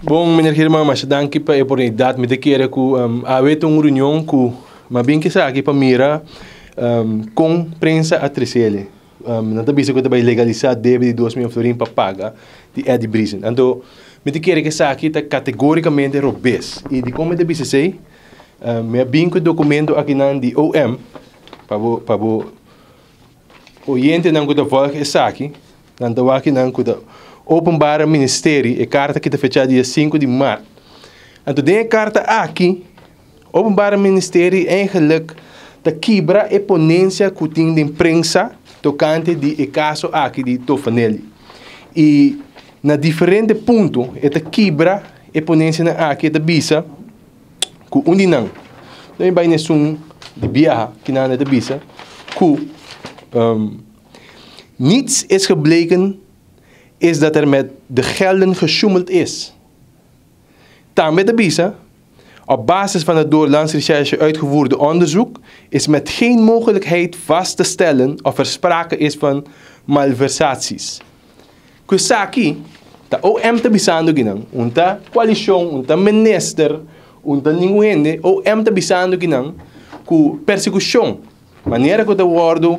Bon, meneer Geerman, masha danki pa e oportunidat. Mi ta kere ku awe ta un reunion ku m'a bin kisaki pa mira kon prensa a tresele. Nan ta bisa ku ta bai legalisá debe di 2 mion florin pa paga di Eddie Briesen. Anto mi ta kere ku esaki ta kategórikamente robes. I dikon mi ta bisa esei? Mi a bin ku e dokumento akinan di OM pa bo pa bo oyentenan ku ta vòlg esaki, nan ta wak nan ku ta Openbare Ministerie, e karta ki ta fechá dia 5 di mart. Anto den e karta aki Openbare Ministerie eigenlijk ta kibra e ponensia ku tin den prensa tokante di e kaso aki di Tofanelli. I na diferente punto e ta kibra e ponensianan aki, e ta bisa ku un di nan, no e bai nesun di biaha kinan e ta bisa ku niets is gebleken is dat er met de gelden gesjoemeld is. Tambe ta bisa, op basis van het door Landsrecherche uitgevoerde onderzoek is met geen mogelijkheid vast te stellen of er sprake is van malversaties. Ku esaki ta OM ta bisando kinan, un ta koalishon, un ta minister, un ta ningun hende, OM ta bisando kinan ku persekushon, manera ku ta wòrdu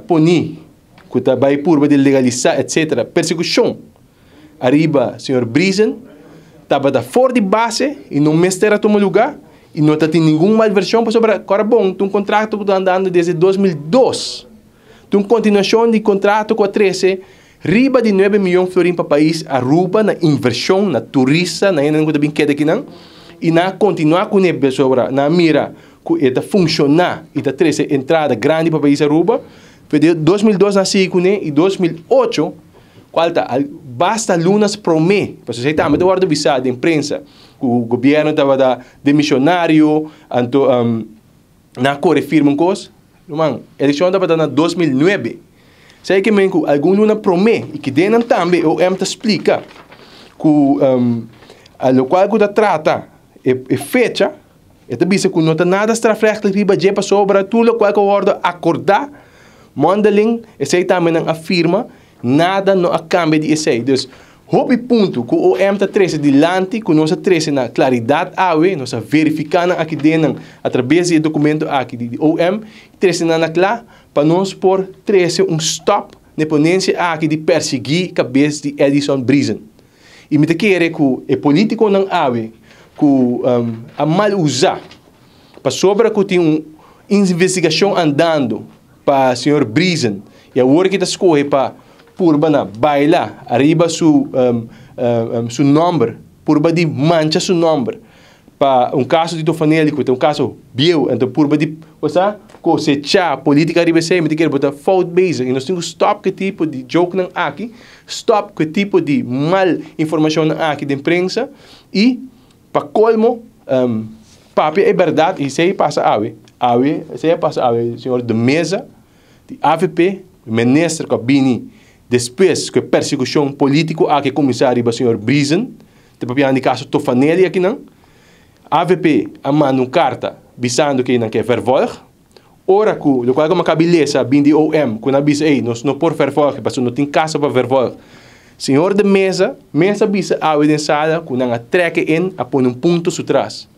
poni, ku ta bai purba di legalisá etsetera, persekushon ariba señor Briesen tabata for di base y no mester a tuma lugar y no ta tin ningun malversion pasobra kora bon ta un contrato cu ta andando desde 2002, ta un continuacion di contrato cu a trece riba di nuebe miyon florin pa pais Aruba na inversion, na turista, na hendenan cu ta bin keda akinan y nan a continua cune pasobra nan a mira cu e ta funciona y ta trece entrada grandi pa pais Aruba. Pero 2002 nan a sigui cune y 2008 Cual ta al basta lunas prome, pasobra esey tambe ta wordo bisa den prensa, cu gobierno tabata demisionario, anto nan a core firma un cos. Ruman, eleccion tabata na 2009. Esey ke men cu algun luna prome, y kidenan tambe OM ta splica cu a locual cu ta trata e fecha, e ta bisa cu no ta nada strafrechtelijk riba dje pasobra tur locual cu a wordo acorda mondeling, esey tambe nan a firma. Nada no a cambia di esey. Dus, hopi punto cu OM ta trece dilanti, cu nos a trece na claridad awe, nos a verifica nan aki den nan a traves di e documento aki di OM, trece nan na cla pa nos por trece un stop na e ponencia aki di persigui cabes di Edison Briesen. Y mi ta kere cu e politiconan awe cu a mal usa pasobra cu tin un investigacion andando pa señor Briesen y awor ki ta scoge pa purba na baila ariba su su nomber, purba di mancha su nomber pa un caso di Tofanelli cu ta un caso bieu, enton purba di cosa cosecha politica ariba esey, mi ta kere bo ta fout bezig y nos tin cu stop cu e tipo di jokenan aki, stop cu e tipo di mal informacionnan aki den prensa y pa colmo papia e berdad y esey pasa awe, awe esey a pasa awe señor De Meza di avp, minister cu a bini despues cu e persecucion politico aki a cuminsa riba señor Briesen, ta papiando di caso Tofanelli akinan, avp a manda un carta bisando cu nan ke vervolg, ora cu locual cu a cabi lesa bin di OM cu nan a bisa ey nos no por vervolg pasobra no tin caso pa vervolg. Señor De Meza mes a bisa awe den sala cu nan a trek e in a pone un punto su tras.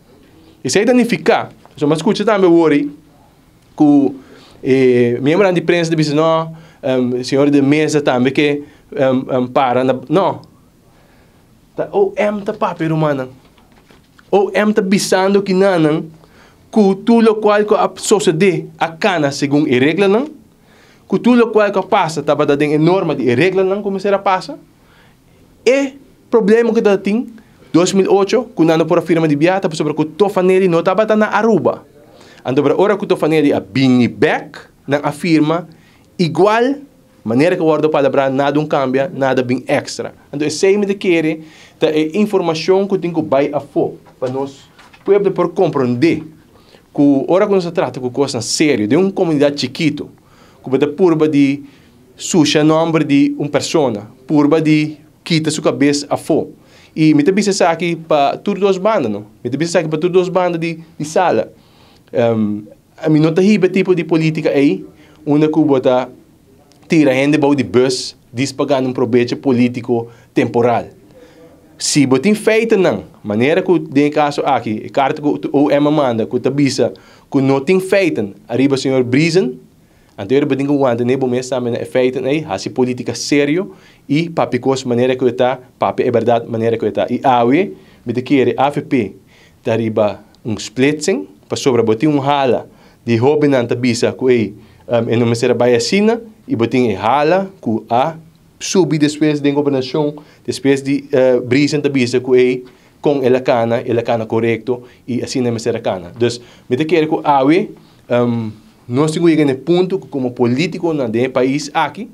Esey ta nifica, pasobra mi a scucha tambe awor ey cu e miembronan di prensa ta bisa no, señor De Meza tambe ke para na, no. Ta OM ta papia rumannan. OM ta bisando kinanan cu tur locual cu a sosode a cana segun e reglanan, cu tur locual cu a pasa tabata den e norma di e reglanan cu mester a pasa. E problema cu tabatin 2008 cu nan no por a firma di biaha ta pasobra cu Tofanelli no tabata na Aruba. Anto pero ora cu Tofanelli a bini bek nan a firma igual. Manera ku wòrdu palabrá nada un kambia, nada bin èkstra. Anto esei mi ta kere ta e informashon ku tin ku bai afó pa nos pueblo por komprondé ku ora ku nos ta trata ku kosnan serio den un komunidat chikitu ku bo ta purba di susha nòmber di un persona, purba di kita su kabes afó. I mi ta bisa esaki pa tur dos banda no, mi ta bisa esaki pa tur dos banda di sala. Mi no ta hiba e tipo di politica ey unda cu bo ta tira hende bou di bus dis pa gana un probecho politico temporal. Si bo tin feitennan, manera ku den e kaso aki, e karta ku OM a manda ku ta bisa ku no tin feiten ariba señor Briesen, anto bo tin ku wanta bo mes tambe na e feiten ei, hasi polítika serio i papia kos manera ku ta, papia e bèrdat manera ku ta. I awe, mi ta kere AVP ta riba un splitsing, pasobra bo tin un hala di hóbennan ta bisa ku ei, e no mester bai asina, i bo tin e hala ku a subi despues di gobernashon, despues di Briesen ta bisa ku ei, kon el a kana, el a kana korekto, i asina mester a kana. Dus, mi ta kere ku awe, nos tin ku yega na e punto ku komo polítikonan den e pais aki,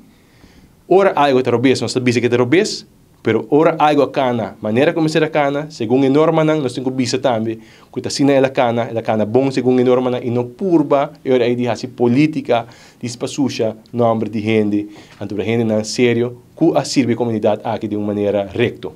ora algu ta robes, nos ta bisa ku ta robes, pero ora algu a kana, manera ku mester a kana, segun e normanan, nos tin ku bisa tambe ku ta asina el a kana, el a kana bon segun e normanan i no purba e ora ei di hasi polítika di spasusha nòmber di hende, anto hendenan serio ku a sirbi komunidat aki di un manera rekto.